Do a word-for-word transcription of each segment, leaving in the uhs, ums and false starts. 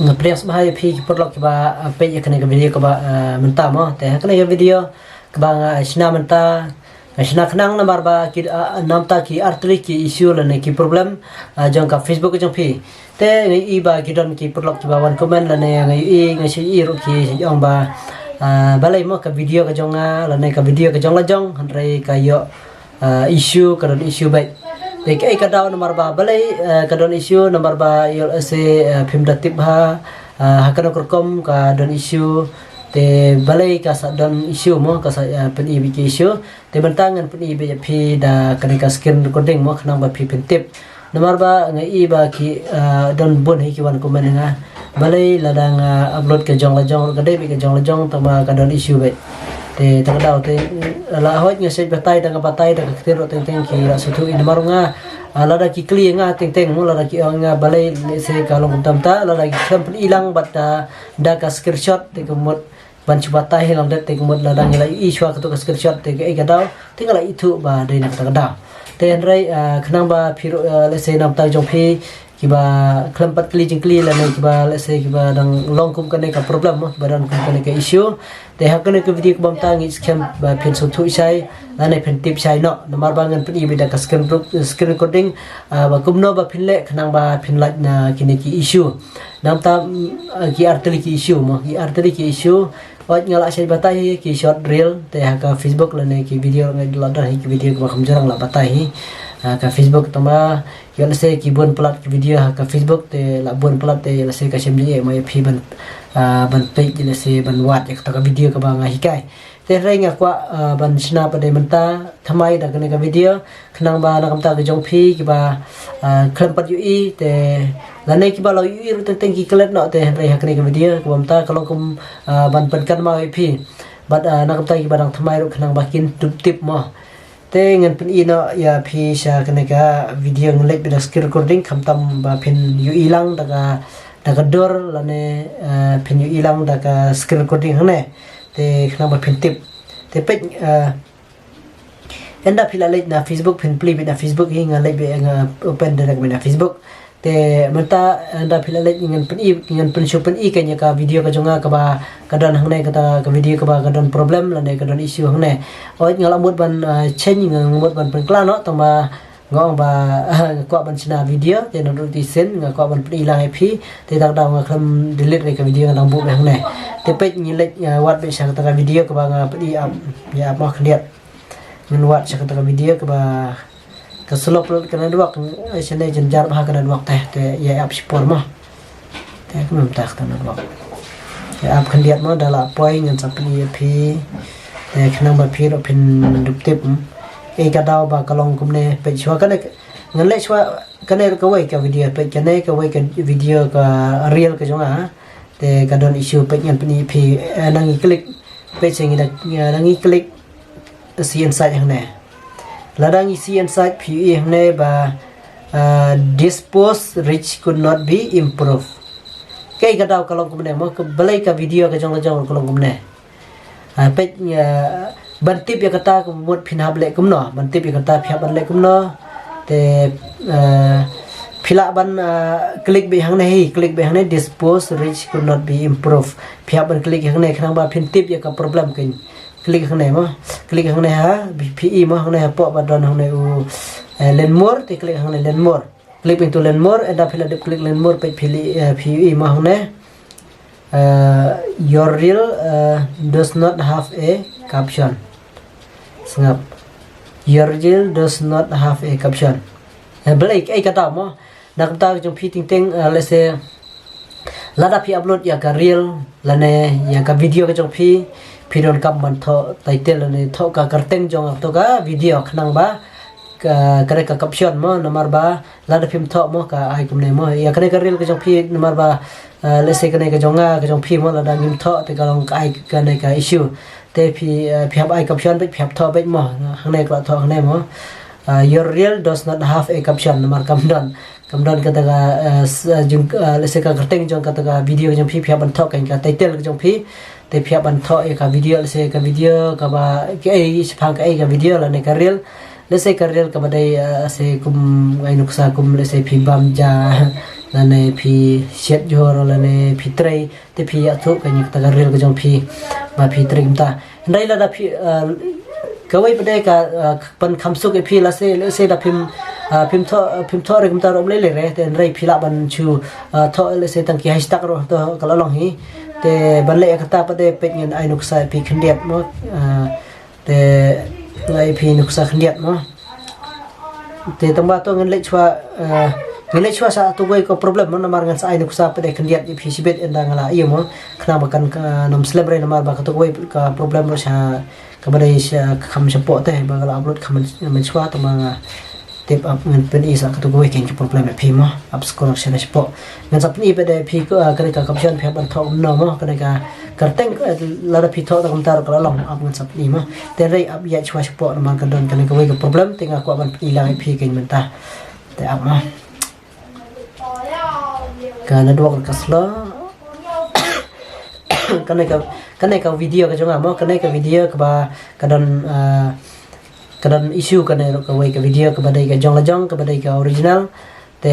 Nga pdiang sngewbha ïa phi ki paralok kiba, ah, peit ïa kane ka video kaba, ah, mynta mo. Te ha kane ka video kaba nga, ah, shna mynta, nga shna khnang namar ba ki, ah, namta ki artylli ki issue lane ki problem, ah, jong ka Facebook jong phi. Te nga ïohi ba ki don ki paralok kiba wan comment lane nga ïohi, nga shu ïohi ruh ki shu ong ba, ah, balei mo ka video ka jong nga lane ka video ka jong la jong hynrei ka ïoh, ah, issue, ka don issue beit. Te kaei ka daw namar ba balei, ah, ka don issue namar ba ïoh lehse, ah, phim da tip bha, ah, ha kano ka rukom ka don issue. Te balei ka sa don issue mo, ka sa, ah, pyni beit ki issue. Te mynta ngan pyni beit ïa phi da kane ka screen recording mo khnang ba phi pyntip. Namar ba nga ïohi ba ki, ah, don bun hi ki wan comment ïa nga. Balei lada nga upload ka jong la jong, ka dei beit ka jong la jong tangba ka don issue beit. Te ta ka daw te la hoi nga shu batai da nga batai da ka ktien ruh teng teng ki la sngewthuh ïa namar nga, ah, lada ki kylli ïa nga teng teng mo lada ki ong ïa nga balei lehse ka long kumta, lada ki khlem pyni lang bad, ah, da ka screenshot te ka mut ban shu batai hi lang dep te ka mut lada ngi la ïohi shuwa kato ka screenshot te kaei ka daw te nga la ithuh ba dei na kata ka daw. Te hynrei, ah, khnang ba phi ruh, ah, lehse namta jong phi kiba khlem pat kylli jingkylli lane kiba lehse kiba dang long kum kane ka problem mo, kiba don kum kane ka issue. Te ha kane ka video kaba mynta ngi skhem ba phin sngewthuh shai lane phin tip shai noh namar ba ngan pyni beit da ka screen rec-, screen recording, ah, ba kumno ba phin leh khnang ba phin lait na kine ki issue. Namta, mm, ah, ki artylli ki issue mo, ki artylli ki issue. Wat nga la shai batai hi ki short reel te ha ka Facebook lane ki video nga la don hi ki video kaba kham jrong la batai hi. Ha ka Facebook tangba ïoh lehse ki bun palat ki video ha ka Facebook te la bun palat te ïoh lehse ka shem jingeh mo ïa phi ban, ah, ban peit ïoh lehse ban wad ïa kata ka video kaba nga hikai. Te hynrei nga kwah, ah, ban shna pat dei mynta thymmai da kane ka video khnang ba na ka bynta ka jong phi kiba, ah, khlem pat ïohi te lane kiba la ïohi ruh teng teng ki klet noh te hynrei ha kane ka video kaba mynta ka long kum, ah, ban pynkynmaw ïa phi. Bad, ah, na ka bynta kiba dang thymmai ruh khnang ba kin tip tip mo. Te ngan pyni noh ïa phi sha kane ka video ngan leit beit da screen recording khamtam ba phin ïohi lang da ka, da ka dur lane, ah, phin ïohi lang da ka screen recording hangne. Te khnang ba phin tip. Te peit, ah, ynda phi la leit na Facebook, phin plie beit na Facebook hi, nga leit beit, nga open direct beit na Facebook. Te mynta ynda phi la leit ngan pyni, ngan pynshu pyni kein ïa ka video ka jong nga kaba ka don hangne kata ka video kaba ka don problem lane ka don issue hangne. Oi nga la mut ban, ah, change, nga mut ban pynkylla noh tangba nga ong ba nga kwah ban shna video te naduh shisien nga kwah ban pyni lang ïa phi te ta ka daw nga khlem delete re ka video nga dang buh beit hangne. Te peit ngi leit, ah, wad beit sha kata ka video kaba nga pyni ap, ïa ap mo khyndiat. Ngan wad sha kata ka video kaba ka slow palat ka network, eh, shane jynjar bha ka network te, te ïa ap shipor mo. Te kumta ka network. Ïa ap khyndiat mo da la poi ngan sa pyni ïa phi. Te khnang ba phi ruh phin dup tip, mm. Ei ka daw ba ka long kumne peit shuwa kane ngan leh shuwa kane ruh kawei ka video peit kane kawei ka video ka reel ka jong nga. Te ka don issue peit ngan pyni ïa phi, eh, nang ngi click peit sha ngi da, eh, nang ngi click. Sien sait hangne. Lada ngi sien sait phi ïohi hangne ba, ah, this post reach could not be improved. Kaei ka daw ka long kumne mo, ka balei ka video ka jong la jong ka long kumne. Ah, peit, ah, ban tip ïa kata ka mut phin hap leh kumno, ban tip ïa kata phi hap ban leh kumno. Te, ah, phi lah ban, ah, click beit hangne hi, click beit hangne this post reach could not be improved. Phi hap ban click hangne khnang ba phin tip ïa ka problem kein. Click hangne mo. Click hangne ha, phi ïohi mo hangne hapoh ba don hangne u, eh, learn more, te click hangne learn more. Click into learn more, ynda phi la dep click learn more, peit phi ïohi, eh, phi ïohi mo hangne. Eh, your reel, eh, does not have a caption. Sngap. Your reel does not have a caption. Eh, balei, ei ka daw mo. Na ka bynta ka jong phi teng teng, eh, lehse lada phi upload ïa ka reel lane ïa ka video ka jong phi, phi donkam ban thoh title lane thoh ka kyrteng jong kato ka video khnang ba ka, ka dei ka caption mo, namar ba lada phim thoh mo ka ai kumne mo. Ïa ka dei ka reel ka jong phi namar ba, eh, lehse ka dei ka jong nga ka jong phi mo, lada ngim thoh te ka long ka ai ka dei ka issue. Te phi, eh, phi hap ai caption beit, phi hap thoh beit mo. Hangne ka la thoh hangne mo. Ah, your reel does not have a caption, namar kam don. Kam don kata ka, eh, s-, eh, jong, eh, lehse ka kyrteng jong kata ka video jong phi, phi hap ban thoh ka, ka title jong phi. Te phi hap ban thoh ïa ka video, lehse ka video kaba, kaei, shaphang kaei ka video lane ka reel. Lehse ka reel kaba dei, eh, lehse kum ngai nuksa kum lehse phi bam ja lane phi shet jhur lane phi trei, te phi ïathuh ka ïa kata ka reel ka jong phi ba phi trei kumta. Hynrei lada phi, eh, kawei pat de ka, eh, pynkham suk ïa phi, lehse, lehse da phim, eh, phim thoh, phim thoh re kumta ruh ym lei lei re, te hynrei phi lah ban shu, eh, thoh lehse tang ki hashtag ruh, to ka la long hi. Te ban leh ïa kata pat de peit ngan ai nuksa ïa phi khyndiat mo. Eh, te ngan ai phi nuksa khyndiat mo. Te tang ba to ngan leh shuwa, eh, ngan leh shuwa sa tu kawei ka problem mo, namar ngan sa ai nuksa pat de khyndiat ïa phi shibit ynda nga la ïoh mo. Khnang ba kan, eh, nym slem re, namar ba katu kawei ka problem ruh sha kaba dei sha kham shapoh te ba nga la upload kham mynshuwa, tang ba nga tip ap ngan pyni sa katu kawei ka problem ïa phi mo. Ap scroll sha shapoh. Ngan sa pyni pat de phi ko, eh, kane ka caption phi hap ban thoh kumno mo, kane ka kyrteng, eh, lada phi thoh da kumta ruh ka la long, ap ngan sa pyni mo. Te hynrei ap ïa shuwa shapoh namar ka don kane kawei ka problem, te nga kwah ban pyni lang ïa phi kane mynta. Te ap mo. Ka network ka slow. Kane ka, kane ka video ka jong nga mo, kane ka video kaba ka don, ah, ka don issue, kane ruh kawei ka video kaba dei ka jong la jong, kaba dei ka original. Te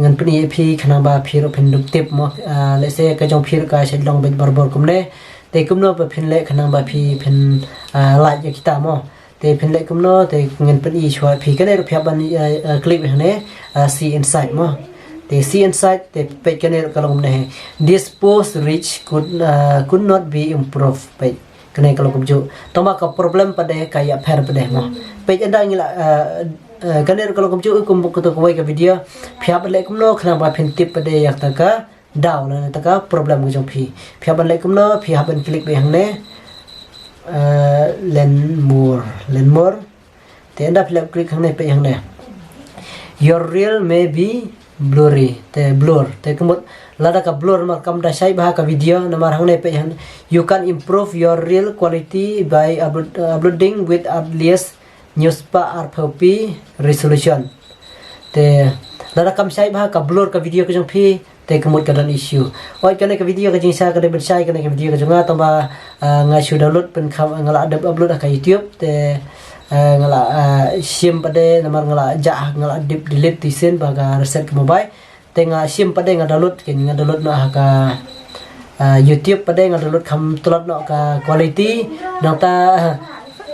ngan pyni ïa phi khnang ba phi ruh phin dup tip mo, ah, lehse ka jong phi ruh ka shait long beit barabor kumne. Te kumno ba phin leh khnang ba phi phin, ah, lait ïa kita mo. Te phin leh kumno, te ngan pyni shuwa phi, kane ruh phi hap ban, eh, eh, click hangne, eh, see inside mo. Te see inside, te peit kane ruh ka long kumne. This post reach could, eh, could not be improved. Peit kane ka long kumjuh. Tang ba ka problem pat de ka ïapher pat de mo. Peit ynda ngi la, eh, eh, kane ruh ka long kumjuh, kum katu kawei ka video. Phi hap ban leh kumno khnang ba phin tip pat de ïa kata ka daw lane kata ka problem ka jong phi. Phi hap ban leh kumno, phi hap ban click beit hangne. Eh, learn more, learn more. Te ynda phi la click hangne, peit hangne. Your reel may be blurry. Te blur. Te ka mut lada ka blur namar kam da shai bha ka video, namar hangne peit hangne. You can improve your reel quality by upload, uploading with at least hynñiewspah arphew P resolution. Te lada kam shai bha ka blur ka video ka jong phi, te ka mut ka don issue. Oi, kane ka video ka jingshai ka dei ban shai, kane ka video ka jong nga, tang ba, ah, nga shu download pynkham, nga la dep upload ha ka YouTube, te, ah, nga la, ah, shim pat de namar nga la jah, nga la dep delete te shisien ba ka reset ka mobile. Te nga shim pat de nga download, kane nga download noh ha ka, ah, YouTube pat de nga download kham tlot noh ka quality. Nangta, ah,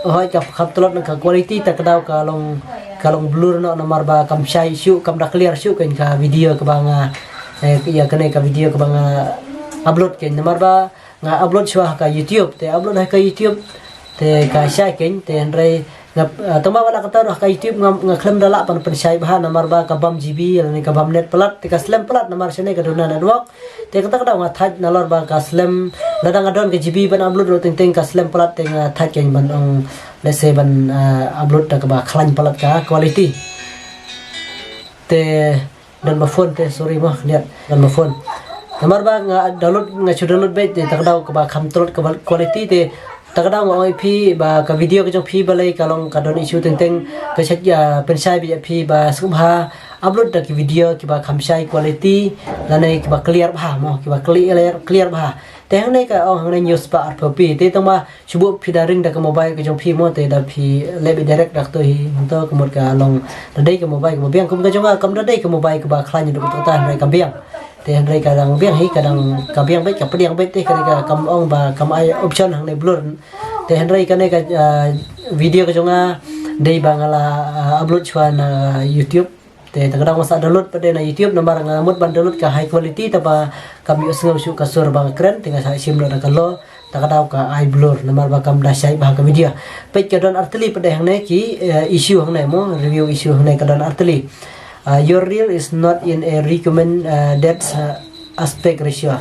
hoi ka kham tlot noh ka quality, ta ka daw ka long, ka long blur noh namar ba kam shai shuh, kam da clear shuh kane ka video kaba nga, eh, ïa kane ka video kaba nga upload kane namar ba nga upload shuwa ha ka YouTube, te upload ha ka YouTube te ka shai kane, te hynrei nga, ah, tang ba wat la kata ruh ha ka YouTube nga, nga khlem da lah ban pynshai bha namar ba ka bam GB lane ka bam net palat, te ka slem palat namar shane ka duna network. Te kata ka daw nga thait nalor ba ka slem, lada nga don ka GB ban upload ruh teng teng ka slem palat, te nga thait kane ban ong lehse ban, ah, upload da kaba khlaiñ palat ka quality. Te don ba phone te, sorry mo, liat, don ba phone. Namar ba nga download, nga shu download beit, te ta ka daw kaba kham tlot kaba quality, te ta ka daw nga ong ïa phi ba ka video ka jong phi balei ka long ka don issue teng teng, ka shait ïa pynshai beit ïa phi ba sngewbha upload da ki video kiba kham shai quality lane kiba clear bha mo, kiba clear, clear bha. Te hangne ka ong hangne hynñiewspah arphew P, te tang ba shu buh phi da ring da ka mobile ka jong phi mo, te da phi leh beit direct da kata hi, hangto ka mut ka long da dei ka mobile kaba biang, kum ka jong nga kam da dei ka mobile kaba khlaiñ ruh kata, hynrei ka biang. Te hynrei ka dang biang hi, ka dang ka biang beit, ka pdiang beit, te ka dei ka kam ong ba kam ai option hangne blur. Te hynrei kane ka, ah, video ka jong nga dei ba nga la, ah, upload shuwa na YouTube. Te ta ka daw nga sa download pat de na YouTube, namar nga mut ban download ka high quality, tang ba kam ïohsngew shuh ka sur ba nga kren, te nga sa shim noh da ka low, ta ka daw ka ai blur namar ba kam da shai bha ka video. Peit ka don artylli pat de hangne ki, eh, issue hangne mo, review issue hangne ka don artylli. Ah, your reel is not in a recommend, eh, that, eh, aspect ratio.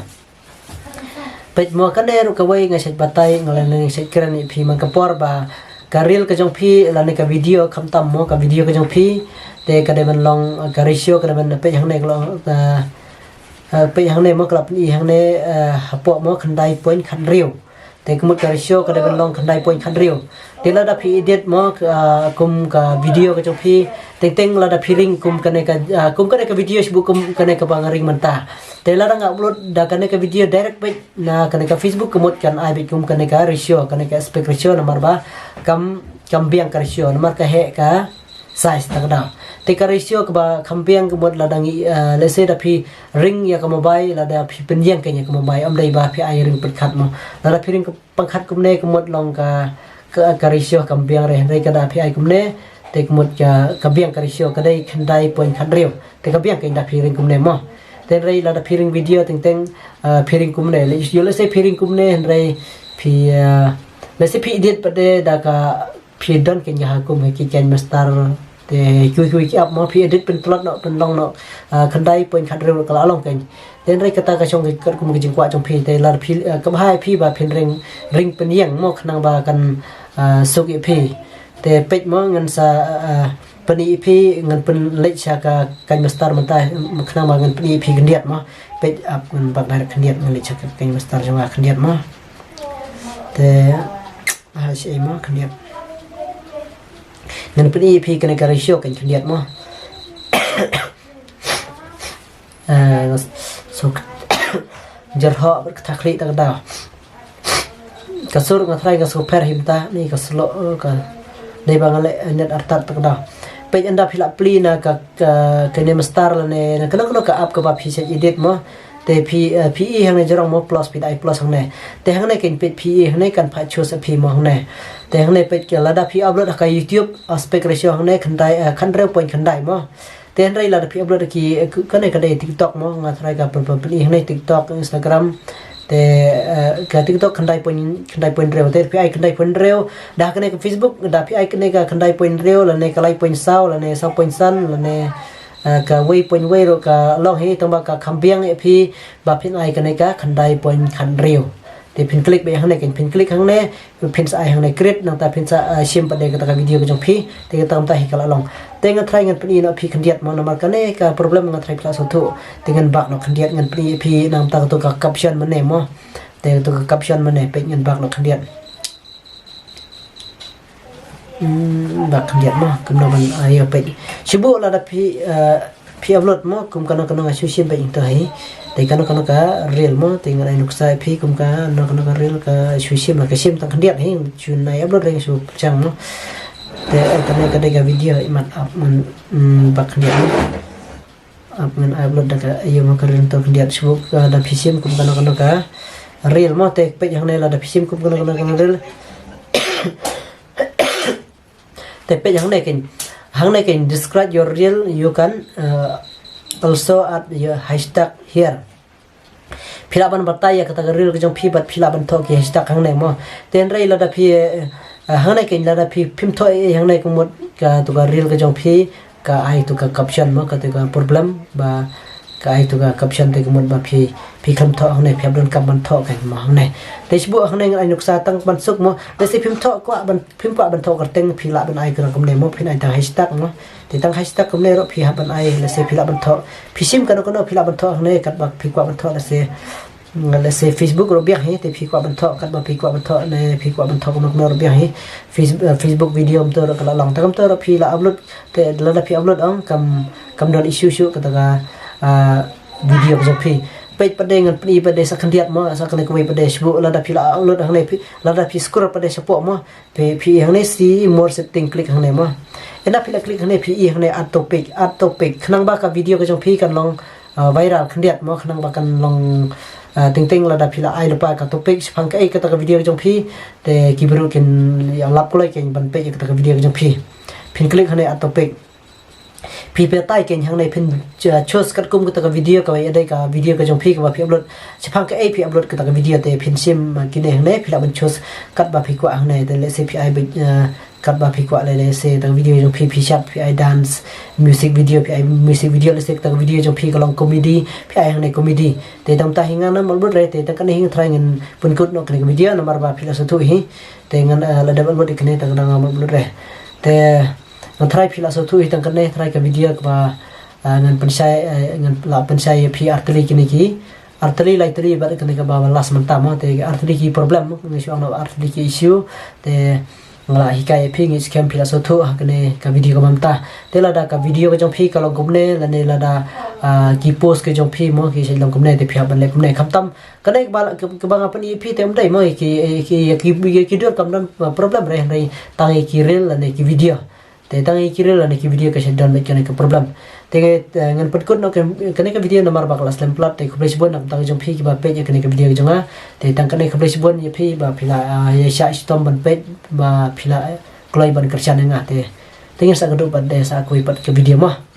Peit mo, kane ruh kawei nga shait batai, nga lane nga shait kren ïa phi man ka por ba ka reel ka jong phi lane ka video, khamtam mo ka video ka jong phi, te ka dei ban long, ka ratio ka dei ban, peit hangne ka long, ah, ah, peit hangne mo, ka la pyni hangne, ah, hapoh mo khyndai point khathynriew. Te ka mut ka ratio ka dei ban long khyndai point khathynriew. Te lada phi edit mo, ah, kum ka video ka jong phi, teng teng lada phi ring kum kane ka, ah, kum kane ka video, shu buh kum kane kaba nga ring mynta. Te lada nga upload da kane ka video direct beit na kane ka Facebook, ka mut kan ai beit kum kane ka ratio, kane ka aspect ratio, namar ba kam, kam biang ka ratio, namar ka heh ka size, ta ka daw. Te ka ratio kaba kham biang ka mut lada ngi, eh, let's say da phi ring ïa ka mobile, lada phi pynïeng kein ïa ka mobile, ym dei ba phi ai ring pyrkhat mo. Lada phi ring pyrkhat kumne ka mut long ka, ka, ka ratio kam biang re, hynrei ka da phi ai kumne, te ka mut ka, ka biang ka ratio ka dei khyndai point khathynriew. Te ka biang kein da phi ring kumne mo. Te hynrei lada phi ring video teng teng, eh, phi ring kumne. Le, yo let's say phi ring kumne hynrei phi, eh, let's say phi edit pat de da ka phi don kein ha kum ha ki KineMaster. Te kiwei kiwei ki app mo phi edit pyntlot noh pynlong noh, ah, khyndai point khathynriew ka la long kein. Te hynrei kata ka shong ka kum ka jingkwah jong phi te lada phi, ah, kaba ha ïa phi ba phin ring, ring pynïeng mo khnang ba kan, ah, suk ïa phi. Te peit mo ngan sa, ah, pyni ïa phi ngan pynleit sha ka KineMaster mynta khnang ba ngan pyni ïa phi khyndiat mo. Peit app ngan bak direct khyndiat ngan leit sha ka KineMaster jong nga khyndiat mo. Te, ah, shi ei mo khyndiat. Ngan pyni ïa phi kane ka ratio kan khyndiat mo. Eh, so, jyrhoh bad kata khlieh ta ka daw. Ka sur nga tharai nga sngewpher hi mynta, ni ka slow, eh, ka, dei ba nga leh net artat ta ka daw. Peit ynda phi la plie na ka, ka, ka KineMaster lane, na kano kano ka app kaba phi shait edit mo. Te phi, eh, phi i hangne jrong mo plus phi da ai plus hangne. Te hangne kein peit phi i hangne kan pha choose phi mo hangne. Te hangne peit ka lada phi upload ha ka YouTube aspect ratio hangne khyndai, eh, khathynriew point khyndai mo. Te hynrei lada phi upload ki, eh, kane ka dei TikTok mo, nga tharai ka pyn, pyn, pyni hangne TikTok, Instagram. Te, eh, ka TikTok khyndai point, khyndai point hynriew. Te phi ai khyndai point hynriew. Da kane ka Facebook, da phi ai kane ka khyndai point hynriew, lane ka lai point saw, lane saw point san, lane, eh, ka wei point wei ruh ka long hi, tang ba ka kham biang ïa phi, ba phin ai kane ka khyndai point khathynriew. Te phin click beit hangne kein phin click hangne, phin sa ai hangne create nangta phin sa, ah, shim pat de kata ka video ka jong phi, te kata mynta hi ka la long. Te nga tharai ngan pyni noh phi khyndiat mo namar kane ka problem nga tharai phi la sngewthuh. Te ngan bak noh khyndiat ngan pyni phi nangta kato ka caption mynne mo. Te kato ka caption mynne peit ngan bak noh khyndiat. Hmm, bak khyndiat mo, kumno ban, ah, ïa peit. Shu buh lada phi, eh, phi upload mo, kum kano kano nga shu shim peit ïa to hi. Te kano kano ka reel mo, te ngan ai nuksa phi kum kano kano ka reel ka shu shim la ka shim tang khyndiat hi, shu nai upload reng shu pyrshang mo. Te, eh, kane ka dei ka video imat ap ngan, hmm, bak khyndiat mo. Ap ngan upload da ka, ïa mo ka reel to khyndiat shu buh, eh, da phi shim kum kano kano ka reel mo te peit hangne lada phi shim kum kano kano ka reel. Te peit hangne kein, hangne kein describe your reel, you can, uh, also add your hashtag here. Phi lah ban batai ïa kata ka reel ka jong phi bad phi lah ban thoh ki hashtag hangne mo. Te hynrei lada phi, uh, hangne kein lada phi phim thoh ïa hangne ka mut kato ka reel ka jong phi ka ai to ka caption mo, kato ka problem ba ka ai to ka caption te ka mut ba phi, phi khlem thoh hangne phi hap don kam ban thoh kein mo hangne. Te shu buh hangne ngan ai nuksa tang ban suk mo. Lehse phim thoh kwah ban, phim kwah ban thoh kyrteng phi lah ban ai kyrteng kumne mo phin ai tang hashtag mo. Te tang hashtag kumne ruh phi hap ban ai lehse phi lah ban thoh. Phi shim kano kano phi lah ban thoh hangne katba phi kwah ban thoh lehse. Lehse Facebook ruh biang hi, te phi kwah ban thoh, katba phi kwah ban thoh, ne phi kwah ban thoh kumno kumno ruh biang hi. Face-, eh, Facebook video kumto ruh ka la long. Te kumto ruh phi la upload, te lada phi upload ong kam, kam don issue shuh kata ka, ah, video ka jong phi. Peit pat de ngan pyni pat de sa khyndiat mo, sa kane kawei pat de shu buh lada phi la upload hangne phi, lada phi scroll pat de shapoh mo. Phi, phi i hangne see more setting, click hangne mo. Ynda phi la click hangne phi i hangne add topic, add topic. Khnang ba ka video ka jong phi kan long, ah, viral khyndiat mo, khnang ba kan long, ah, teng teng lada phi la ai lypa ka topic shaphang kaei kata ka video ka jong phi. Te ki briew kin ïa lap kloi kein ban peit ïa kata ka video ka jong phi. Phin click hangne add topic. Phi batai kein hangne phin ch-, choose katkum kata ka video kaba ïadei ka video ka jong phi kaba phi upload. Shaphang kaei phi upload kata ka video te phin shim, ah, kine hangne phi lah ban choose katba phi kwah hangne. Te lehse phi ai beit, ah, katba phi kwah lehse kata ka video jong phi phi shad phi ai dance, music video phi ai music video, lehse kata ka video jong phi ka long comedy phi ai hangne comedy. Te tang mynta hi ngan ym upload re, te tang kane hi nga tharai ngan pynkut noh kane ka video namar ba phi la sngewthuh hi. Te ngan, ah, la dep upload ïa kane tang kane ngam upload re. Te nga tharai phi la sngewthuh hi tang kane, tharai ka video kaba, ah, ngan pynshai, eh, ngan la pynshai ïa phi artylli kine ki. Artylli laitylli bad kane kaba last mynta mo, te artylli ki problem mo, ngan shu ong na artylli ki issue, te nga la hikai ïa phi, ngi skhem phi la sngewthuh ha kane ka video kaba mynta. Te lada ka video ka jong phi ka long kumne, lane lada, ah, ki post ka jong phi mo, ki shait long kumne, te phi hap ban leh kumne. Khamtam kane kaba, kaba nga pyni ïa phi te ym dei mo, ki, ki, ki, ki dur kam don, ah, problem re, hynrei tang ïa ki reel lane ki video. Te tang ïa ki reel lane ki video ka shu don bad kane ka problem. Te ngan pynkut noh kane ka video namar ba ka la slem palat. Te khublei shibun na ka bynta jong phi kiba peit ïa kane ka video ka jong nga. Te tang kane khublei shibun ïa phi ba phi la ïa shah shitom ban peit ba phi la kloi ban kyrshan ïa nga. Te te ngin sa kynduh pat de sa kawei pat ka video mo.